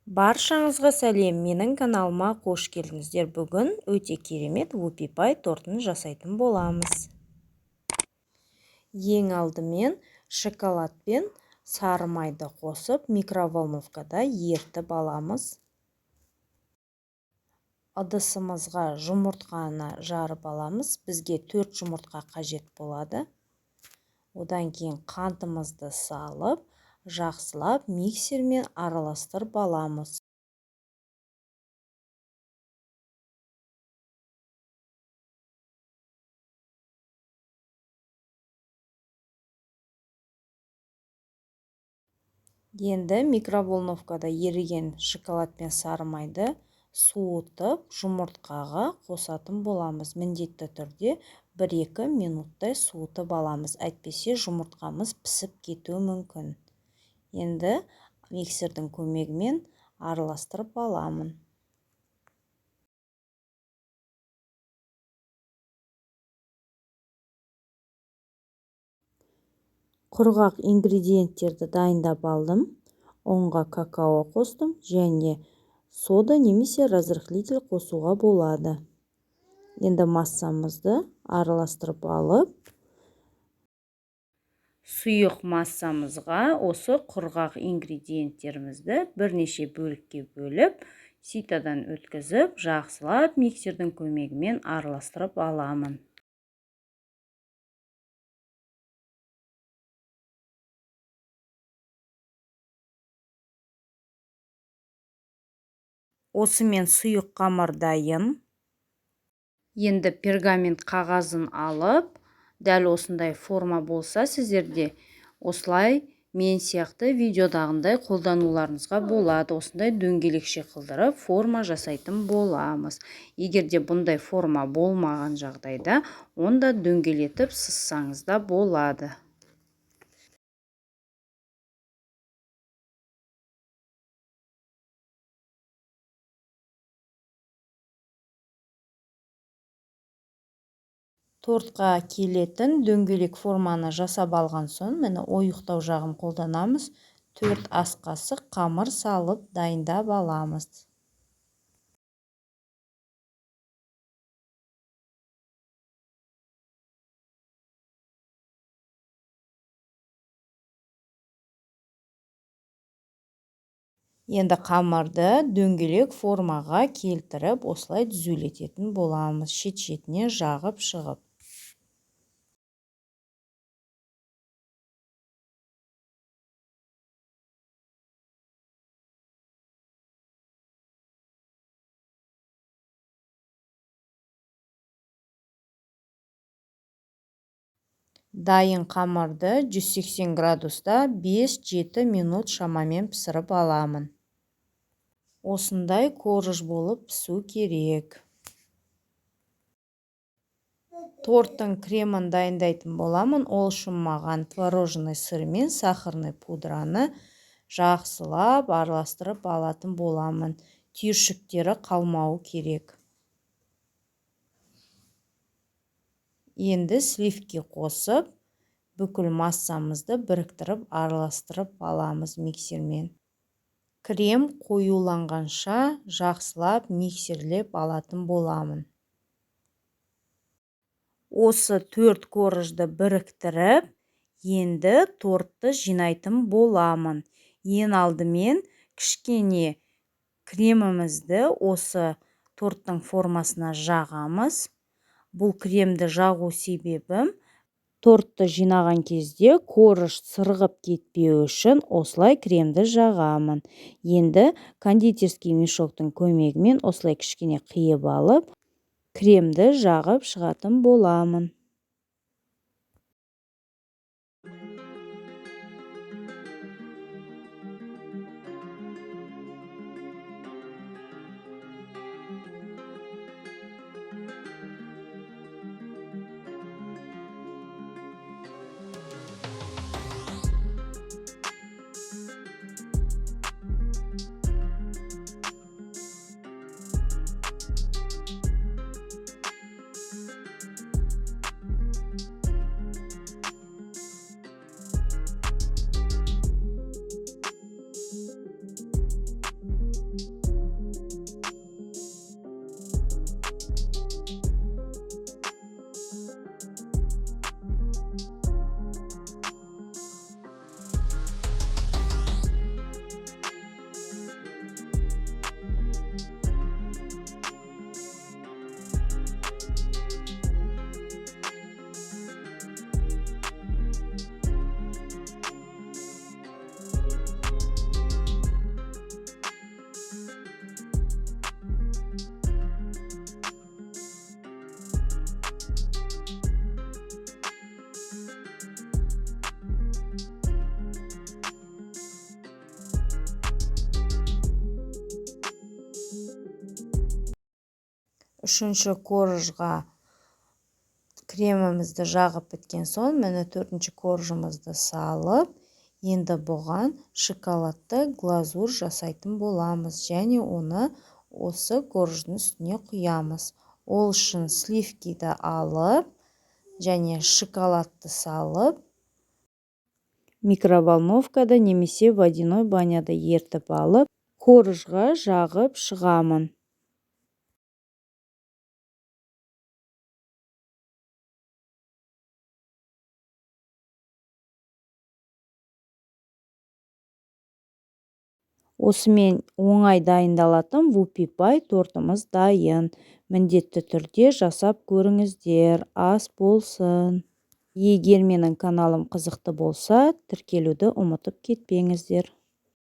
Баршаңызға сәлем, менің каналыма қош келдіңіздер. Бүгін өте керемет whoopie pie тортын жасайтын боламыз. Ең алдымен шоколад пен сары майды қосып, микроволновкада ерітіп аламыз. Ыдысымызға жұмыртқаны жарып аламыз. Бізге 4 жұмыртқа қажет болады. Одан кейін қантымызды салып, жақсылап миксермен араластырып аламыз. Енді микроволновкада еріген шоколад пен сары майды суытып, жұмыртқаға қосатын боламыз. Міндетті түрде 1-2 минуттай суытып аламыз. Әйтпесе жұмыртқамыз пісіп кетуі мүмкін. Енді миксердің көмегімен араластырып аламын. Құрғақ ингредиенттерді дайындап алдым. Ұнға какао қостым және сода немесе разрыхлитель қосуға болады. Енді массамызды араластырып алып, сұйық массамызға осы құрғақ ингредиенттерімізді бірнеше бөлікке бөліп, ситадан өткізіп, жақсылап миксердің көмегімен араластырып аламын. Осымен сұйық қамыр дайын. Енді пергамент қағазын алып, дәл осындай форма болса, сіздерде осылай мен сияқты видеодағындай қолдануларыңызға болады. Осындай дөңгелекше қылдырып форма жасайтын боламыз. Егер де бұндай форма болмаған жағдайда, онда дөңгелетіп сызсаңыз да болады. Тортқа келетін дөңгелек форманы жасап алған соң, міне ойықтау жағын қолданамыз. 4 ас қасық қамыр салып дайындап аламыз. Енді қамырды дөңгелек формаға келтіріп, осылай түзулететін боламыз, шет-шетіне жағып шығып. Дайын қамырды 180 градуста 5-7 минут шамамен пісіріп аламын. Осындай корж болып пісу керек. Торттың кремін дайындайтын боламын. Ол үшін маған творожный сыр мен сахарный пудраны жақсылап араластырып алатын боламын. Түйіршіктері қалмауы керек. Енді сливки қосып, бүкіл массамызды біріктіріп араластырып аламыз миксермен. Крем қоюланғанша жақсылап миксерлеп алатын боламын. Осы 4 коржды біріктіріп, енді тортты жинайтын боламын. Ең алдымен кішкене кремімізді осы торттың формасына жағамыз. Бұл кремді жағу себебім, тортты жинаған кезде корж сырғып кетпеу үшін осылай кремді жағамын. Енді кондитерский мешоктың көмегімен осылай кішкене қиып алып, кремді жағып шығатын боламын. Үшінші коржға кремімізді жағып біткен соң, міне, төртінші коржымызды салып, енді бұған шоколадты глазурь жасайтын боламыз және оны осы корждың үстіне құямыз. Ол үшін сливкиді алып және шоколадты салып, микроволновкада немесе водяной баняда ертіп алып, коржға жағып шығамын. Осымен оңай дайындалатын вупи пай тортымыз дайын. Міндетті түрде жасап көріңіздер. Ас болсын! Егер менің каналым қызықты болса, тіркелуді ұмытып кетпеңіздер.